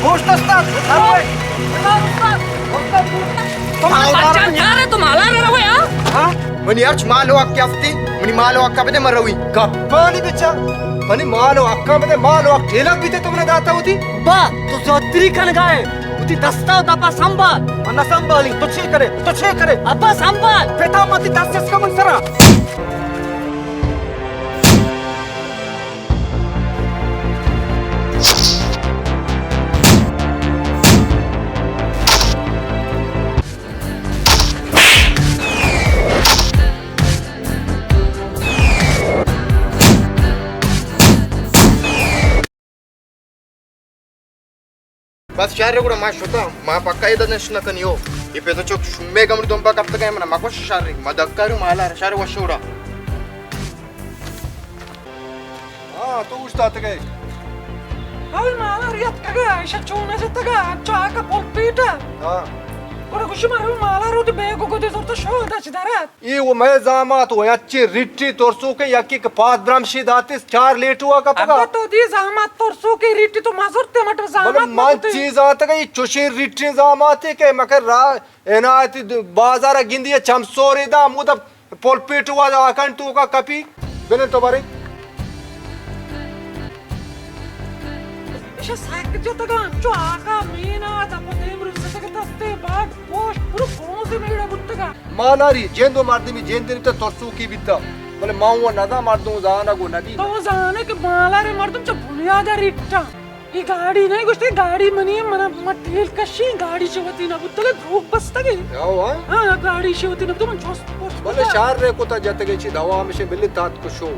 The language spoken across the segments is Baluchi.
گوشت استاد، سر ہوئے۔ تو منا پچان کارے، تو مالار روئے، ہاں؟ ہاں؟ منی ہرچ مال و حق ہستی، منی مال و حق بدے، من روی۔ گپانی بچا، منی مال و حق بدے، مال و حق ٹیلک بیتے تو منا داتا ہوتی۔ با، تو زیادتری کنگائے، ہوتی دستا و دپا سنبھال۔ من نہ سنبھالی، تو چے کرے، تو چے کرے؟ ابا سنبھال۔ پتا متی دست اس کا من سرا۔ بس شر گڑا ما شتاں، ما پکا ادا نشت نہ کنی ہو۔ اے پیسہ چک شمے گمڑ دمبا کپتگا، منا مگوش شر، ما دکارو مالار شر وشورا۔ ہاں، تو اوشتاتگئے؟ ہاں، مالار یتکگا، ایشا چون جتگا، انچو آکا پل پیٹا۔ ہاں۔ گڑا گوشی مرو مالار وتی بیگ و گدی زرتا شو ادا چی دارات۔ اے و مئے زامات و انچیں ریٹیں ترسوکیں، یکے کہ پاد برمشی داتیس چار لیٹوا کپگا۔ ابا تو دی زامات ترسوکیں ریٹی تو مزرتے مٹ زامات بلے من مزرتے۔ چیز آتگا اے چوشیں ریٹیں زاماتے کہ مکہ را عنایتی بازارا گندی چمسورے دا مودا پل پیٹوا آکن توکا کپی۔ بلے تو بارے۔ ایشا سک جتگاں، چو آقا مینا دپ و دیم رسیتگ دستے باڈ پوشت پرو گونز میڑا بوتگاں۔ مالاری جند و مردمی جند نیتا ترسوکی بیتا، بلے ما و ندا مردم زانگ و ندی۔ تو زانے کہ مالارے مردم چو بنیادا ریٹا۔ اے گاڑی نہ گوشتے، گاڑی منی، منا، ما ٹیل کشی، گاڑی چو وتی نہ بوتگے، دروگ بستگے۔ ہاں، ہاں۔ ہاں، گاڑی چو وتی نہ بوتگے، من چوست پوست بلے کتا۔ شار رے کتا جتگے چی دوا ہمیشہ بلے تات کشو۔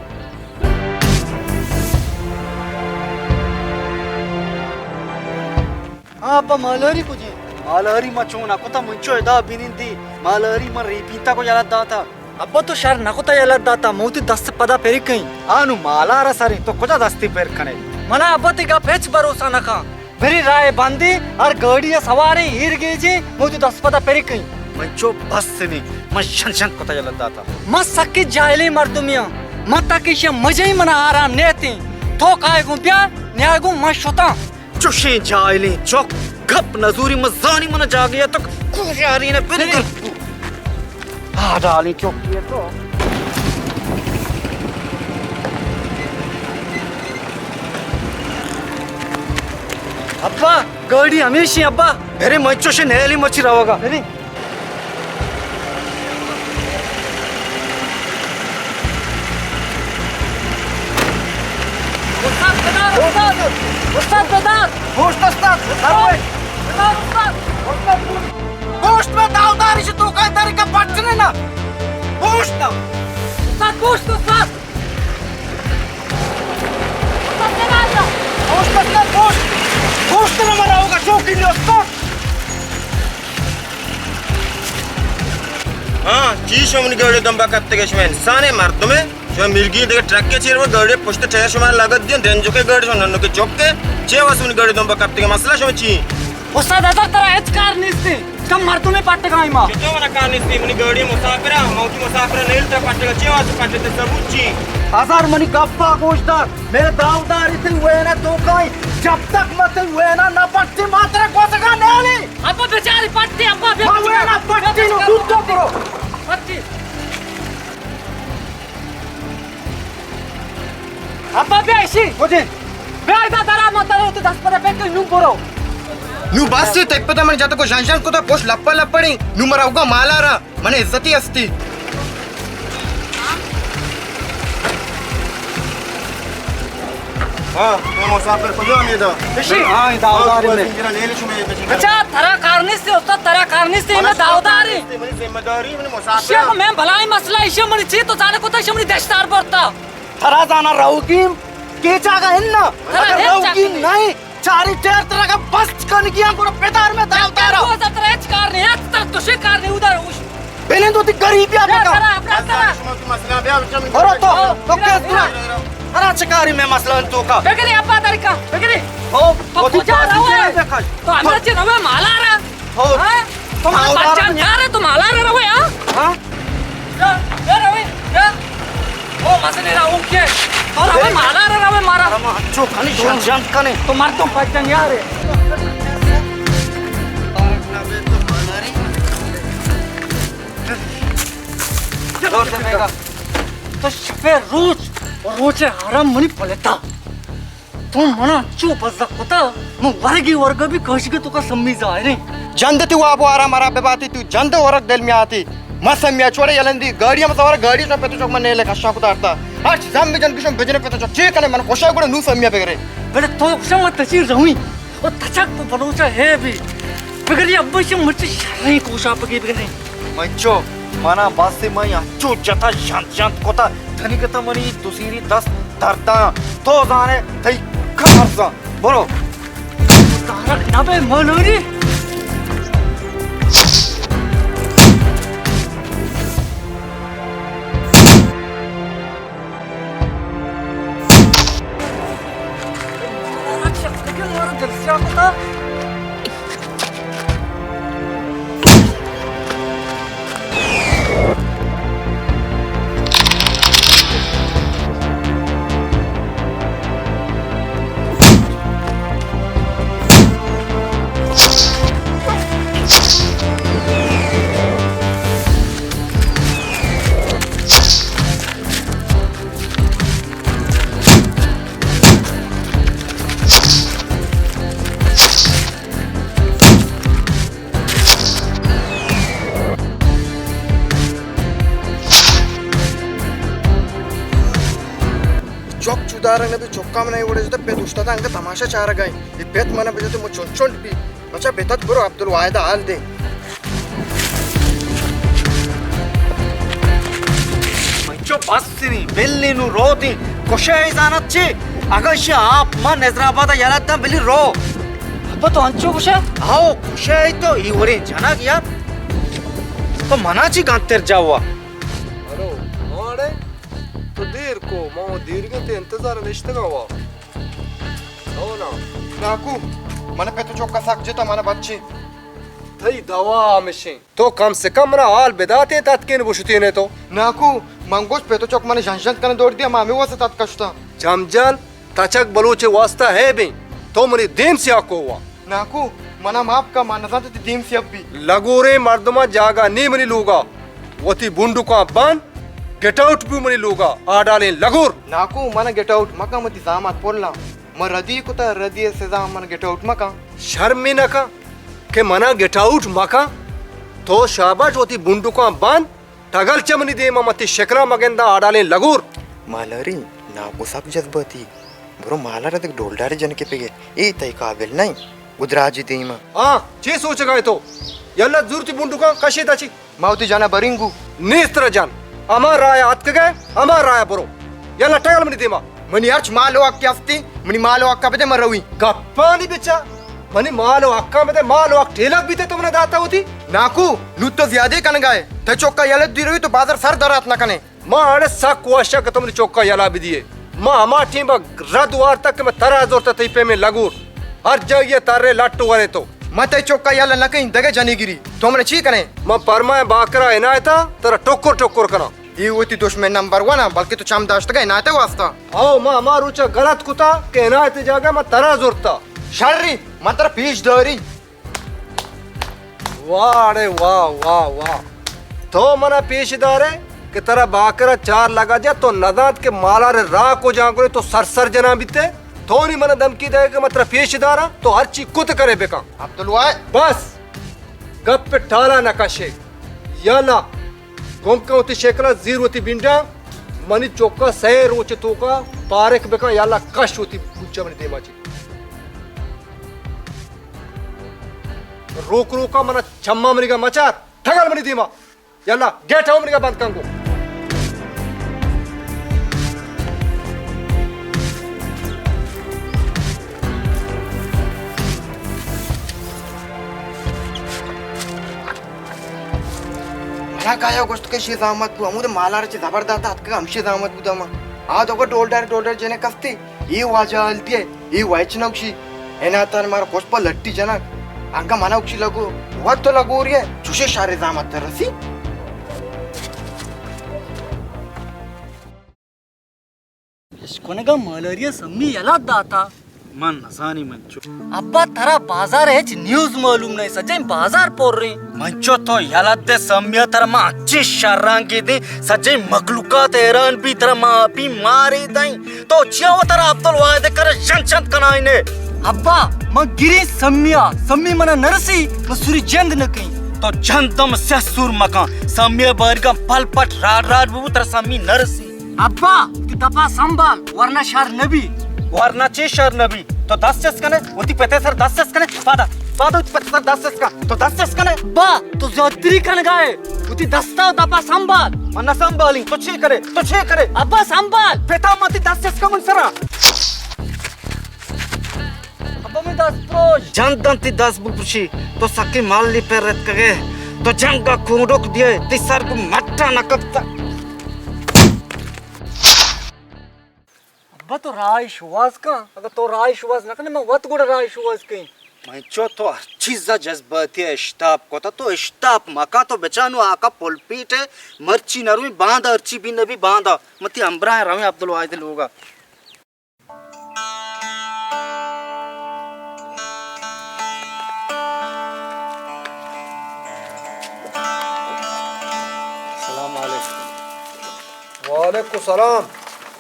ہاں ابا، مالاری کجے؟ مالاری ما چون نہ کتا، من چو ادا بنندی، مالاری من ریپینتا کو یلہ داتا۔ ابا تو شر نہ کتا یلہ داتا، من وتی دست پدا پر کئیں۔ آ نوں مالارا سریں، تو کجا دستی پر کنے؟ منا ابا تئی گپ ہچ بھروسہ نہ کن۔ بری راہ بندی، ہر گاڑی سواریں، ایر گیجیں، من وتی دست پدا پر کئیں۔ من چو بس نی، من شن شن کتا یلہ داتا۔ من سکیں جاہلیں مردمے آں، من تک ایشی مجئی منا آرام نیتیں۔ تو کائے گوں بیار، نیائے گوں من شتاں۔ چوشیں جاہلیں چک، گپ نزوری، مزانی من جاگے تک کوشاری نہ پھر۔ ہاں، ڈالیں چکی ہے تو۔ ابا، گاڑی ہمیشی ابا۔ ارے من چوشیں نیلی مچی روگا۔ ارے۔ استاد بدار، استاد۔ استاد بدار۔ گوشت استاد۔ استاد۔ بدار استاد۔ گوشت میں داوداری سے تو کہیں داری کا بچنے نا۔ گوشت نا۔ استاد گوشت استاد۔ استاد بدار۔ گوشت استاد گوشت۔ گوشت نہ مرا ہوگا چوکی میں استاد۔ ہاں، چی شما منی گاڑی دمبا کپتگے؟ شما انسانے، مردمے؟ شما مرگی دگہ ٹرکے چیر و گاڑی پشت ٹائر شما لگت دیاں، درنجوکے گاڑی شما ننوکے چوکے، چے واسطہ منی گاڑی دمبا کپتگے؟ مسئلہ شما چی؟ استاد ہزار ترا ہچ کار نیستی، کم مردمے پٹگائی ما۔ چطور منا کار نیستی؟ منی گاڑی مسافرہ، موتی مسافرہ نیل ترا پٹگا، چے واسطہ پٹتے؟ ثبوت چی؟ ہزار منی گپا گوش دار، میرے داوداری تئی وینا توکائی، جب تک ما تئی وینا نہ پٹی ما ترا گوزگا نیلی۔ ابا بچاری پٹی، ابا بیا ما وینا پٹی نو، دور تو برو۔ پٹی۔ ابا بیا ایشی۔ کجے؟ بیا ادا درا، ما ترا تو دست پدا پک نو برو۔ نو بس تے پدا من جاتو کو جان جان کو تا پوش لپا لپڑی، نو مرا ہوگا مالارا۔ من عزتی ہستی۔ ہاں، اے مسافر کجا ہمیں دا؟ بشی۔ ہاں، اے داوداری میں۔ بچا، ترا کار نیستی، استاد، ترا کار نیستی، میں داوداری۔ منی ذمہ داری، منی مسافر۔ شیخ، میں بھلائی مسئلہ، ایشی منی چی، تو زانے کتا، ایشی منی دشتار برتا۔ ترا زانا روگیم، کے جاگا ہن نا؟ ترا اگر ہن روگیم چاکنے۔ نہیں، چاری ٹیر ترا کا بست کنگیاں، گڑا پدار میں داودارا۔ وہ زتر ہچ کار نہیں، ہچ تک تو شے کار نہیں، ادھر ہوش۔ بلند ہوتی غریبی آپ کا۔ برو تو، تو کیس دورا؟ ارا چکاری میں مسئلہ تو کا۔ بگری ابا در کا، بگری۔ او، تو کجا روے؟ تو اندر چے روے مالارا؟ ہاں؟ تو مالا پہچان کار ہے، تو مالارا روے، ہاں؟ ہاں؟ جا، جا روے، جا۔ او مسئلے را اوکے۔ تو روے مالا را روے مارا۔ ارے ما انچو کنے شنجان کنے۔ تو مر تو پچن یار۔ تو شپے روچ و روچ حرام منی پلتا۔ تو منا چو بزگ کتا، من ورگی ورگا بھی کشگ تو کا سمی ظاہریں۔ جند تی واب و آرام آرام بباتی، تو جند ورگ دل میاتی۔ ما سمیا چوڑے یلندی گاڑی ہم سوار گاڑی شو پتو چوک من نیلے کشا کو دارتا۔ ہرچ زم بجن گشم بجن پتو چوک چی کنے من خوشا گڑا نو سمیا بگرے۔ بلے تو خوشا من تچی روی۔ او تچک پہ بلوچا ہے بھی۔ بگلی ابا شم مرچی شریں کوشا پگی بگلی۔ منچو، منا بس من انچو جتا شانت شانت کتا، تنی کتا منی دو سیری دست درداں۔ تو زانے تئی کار زان۔ برو۔ تارک نبے ملوری۔ چک چودارگ نبی، چکا من ای وڑے جتا، پت اشتاتا انگا تماشا چارگا ایں۔ ای پت منا بجتے مو چنچنٹ بی۔ بچا بتت برو عبدالواحد حال دے۔ چو بس نی، بلی نو روتی، کشے ای زانت چی؟ اگا شی آپ ما نظر آباد یلت داں بلی رو۔ ابا تو انچو کشے؟ آو، کشے ای تو ای ورین جنگ یار۔ تو منا چی گانتر جاوا؟ ہلو، ماڑے؟ تو دیر کو، ما وہ دیر گئے تے انتظار نشتگا وا۔ او نا۔ ناکو، من پہ تو چوکا سک جتا من بچی۔ تئی دوا ہمشیں۔ تو کم سے کم منا حال بداتے تتکین بشتینے تو۔ ناکو، من گوشت پہ تو چوک من جنجنت کنے دور دیا، ما ہمیں واسطہ تتکشتا۔ جمجل، تچک بلوچ واسطہ ہے بیں، تو منی دیم سیاہ کو وا۔ ناکو، منا معاف کا، ما نزانت تی دیم سیاہ بی۔ لگوریں مردماں جاگہ نی منی لوگا، وتی بنڈکاں بند، گیٹ آؤٹ بو منی لوگا، آڈالیں لگور۔ ناکو، منا گیٹ آؤٹ مکن، وتی زامات پولاں۔ من ردی کتا، ردی سزا من گیٹ آؤٹ مکن۔ شرم نہ کن کہ منا گیٹ آؤٹ مکن۔ تو شاباش وتی بنڈکاں بند، ٹگل چہ منی دیما متی شکلا مگندا آڈالیں لگور۔ مالاری، ناکو سک جذباتی۔ برو مالار دک ڈولڈار جن کے پگے۔ اے تئی قابل نہیں۔ گدراجی دیما۔ ہاں، چے سوچگا ہے تو؟ یلا زورتی بنڈکاں کشے دا چی؟ ما وتی جانا برینگو۔ نیست ترا جان۔ ہما راہ اتکگئے، ہما راہ برو۔ یلا ٹگل منی دیما۔ منی ہرچ مال و حق ہستی، منی مال و حق بدے من روی۔ گپانی بچا۔ منی مال و حقاں بدے، مال و حق ٹیلک بیتے تو منا داتا ہوتی۔ ناکو، نو تو زیادہ کنگائے۔ تے چوکا یلت دی روی تو بازار سر درات نہ کنے۔ ما اڑے سک وشاں کہ تو منی چکا یلا بدیے۔ ما ہما ٹیم رد وارتا کہ ما ترا زورتا تئی پیمیں لگور۔ ہر جاگہ ترے لٹ ورے تو۔ ما تئی چکا یلا نہ کئیں دگہ جنی گری۔ تو من چی کنے؟ ما پرمائیں باکرا عنایتا ترا ٹکر ٹکر کناں۔ اے وتی دشمن نمبر ون ء، بلکہ تو چم داشتگا عنایت ء واسطہ۔ او ما ہما روچا غلط کتا کہ عنایت ء جاگہ ما ترا زرتا۔ شری، من ترا پیش داری۔ واہ اڑے واہ، واہ، واہ۔ تو منا پیش دارے کہ ترا باکرا چار لگا جا، تو نزانت کہ مالار راہ کجا گرے، تو سر سر جنان بیتے۔ تو نی منا دھمکی دے کہ من ترا پیش دارا، تو ہرچی کت کرے بکن۔ عبدالواحد۔ بس، گپ ٹالا نہ کشے۔ یلا، گنکا وتی شکلا زیر وتی بنڈا، منی چوکا سئے روچ توکا پارک بکن، یلا کش وتی بوچا منی دیما چی۔ روک روکا منا چما منیگا مچار، ٹگل منی دیما۔ یلا، گیٹ ہم منیگا بند کن گو۔ منا کایا گوشت کہ شی زامت بو، ہمود مالار چہ زبر داتا اتکگ ہمشی زامت بو دما۔ آ دوگا ڈولڈار ڈولڈار جنے کستی۔ اے واجہ حال دیئے، اے وایچ نوشی۔ عنایتان مارا خوش پا لٹی جنگ۔ انگا منا اکشی لگو، وقت تو لگوری ہے، چوشے شار زامت تر رسی۔ اشکنگا مالاریا سمی یلہ داتا۔ من نزانی منچو۔ ابا، ترا بازار ہچ نیوز معلوم نہیں، سجیں بازار پر رہی۔ منچو تو یلہ دے سمیا، ترا ما اچی شرانگی دیں، سجیں مخلوقات حیران بی، ترا ما اپی ماری دیں۔ تو چیا و ترا عبدالواحد کرا شن شن کنائینے؟ ابا، من گری سمیا، سمی منا نرسی، من سوری جند نکیں۔ تو جند دم سیاہ سور مکان، سمیا بارگا پل پٹ راڈ راڈ ببو، ترا سمی نرسی۔ ابا، وتی دپا سنبھال، ورنہ شر نبی۔ ورنہ چے شر نبی؟ تو دست چست کنے، وتی پتے سر دست چست کنے، پادا، پادا وتی پتے سر دست چست کن، تو دست چست کنے۔ ابا، تو زیادتری کنگائے، وتی دستا و دپا سنبھال۔ من نہ سنبھالی، تو چے کرے، تو چے کرے؟ ابا، سنبھال۔ پتا متی دست چست کن من سرا۔ ابا، من دست پروش۔ جند دنتی دست بپروشی، تو سکی مالی پر رتکگے، تو جنگا کونڈوک دیے، تی سر کو مٹا نکپتا۔ ابا، تو راہ شواز کن۔ اگہ تو راہ شواز نہ کنے، من وت گڑا راہ شواز کیں۔ من چو تو ہر چیزا جذباتی اشتاپ کتا، تو اشتاپ مکا، تو بچانو آقا پل پیٹ ہے، مرچی نہ رویں، باندا ہرچی بھی نبی باندا۔ متی ہمبراہ رویں عبدالواحد لوگا۔ السلام علیکم۔ وعلیکم السلام۔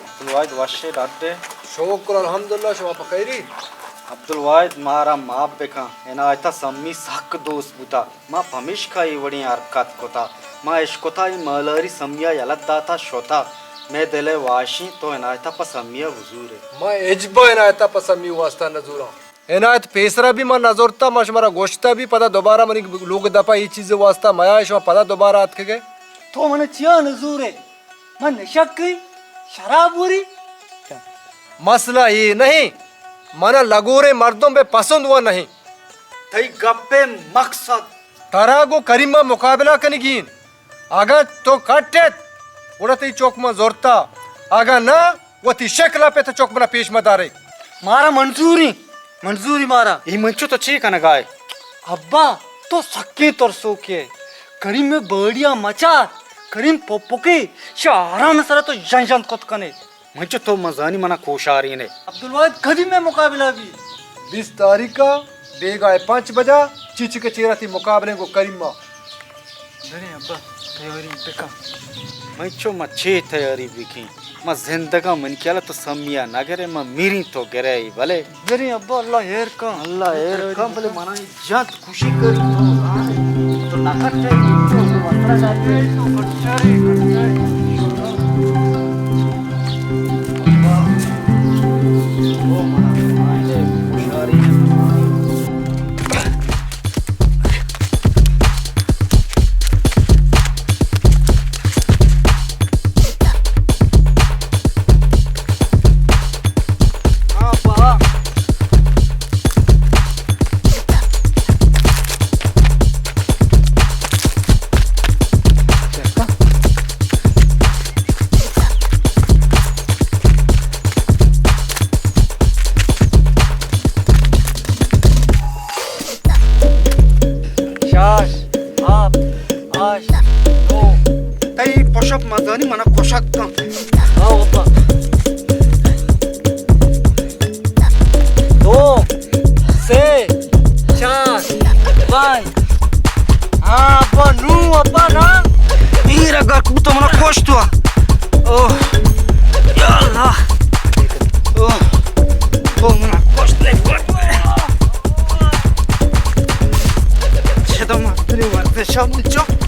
عبدالواحد وشے ڈاڈے؟ شکر الحمدللہ، شما پہ خیری؟ عبدالواحد مارا معاف بکن، عنایتا سمی سک دوست بوتا، ما پمیشکا اے وڑیں حرکت کتا، ما اشکتا اے مالاری سمیا یلہ داتا شتا، مئے دل ء واشیں تو عنایتا پہ سمیا بزورے۔ ما ہچبر عنایتا پہ سمی واسطہ نزوراں۔ عنایت پیسرا بھی من نزورتا، ما شمارا گوشتا بھی، پدا دوبارہ منی لوگ دپا اے چیز واسطہ میا، شما پدا دوبارہ اتکگے۔ تو من چیا نزورے؟ من نشکی، شراب وری؟ مسئلہ اے نہیں، من لگورے مردم بے پسند و نہیں۔ تئی گپے مقصد؟ ترا گوں کریمہ مقابلہ کنگی انت۔ اگاں تو کٹ ایت، گڑا تئی چک من زرتا۔ اگاں نہ، وتی شکل ء پت چک منا پیش مہ دارے۔ مارا منظوری، منظوری مارا۔ اے منچو تو چے کنگائے؟ ابا، تو سکیں ترسوکے۔ کریم ء باڑیا مچار۔ کریم پپکے، شہ آرام سرا تو ژن ژن کت کنے۔ منچو تو مزانی منا کوشارین ہے۔ عبدالواحد کدی میں مقابلہ بھی؟ بیست تاریخ کا بیگاہ پنچ بجا چیچک چیرا تئی مقابلے گو کریما۔ بریں ابا، تیاری بکن۔ منچو ما چے تیاری بکیں؟ ما زندگاں من کیالا تو سمیا نہ گرے، ما میریں تو گرے بلے۔ بریں ابا، اللہ ہیر کن۔ اللہ ہیر کن، بلے منا جت خوشی کری تو زانے۔ تو نہ کٹے تو وترا جاتے تو کٹچاری کٹچاری۔ او منا مائنے خوشاری۔ شاش، آپ، آش، دو۔ تئی پشپ مزانی منا کشک کن۔ آو ابا۔ دو، سے، چار، پنچ۔ ہاں ابا، نو ابا نا۔ میر اگر کو تو منا کشت وا۔ اوہ۔ یا اللہ۔ اوہ۔ تو منا کشت نے کشت۔ چدم تری ورزش منچو۔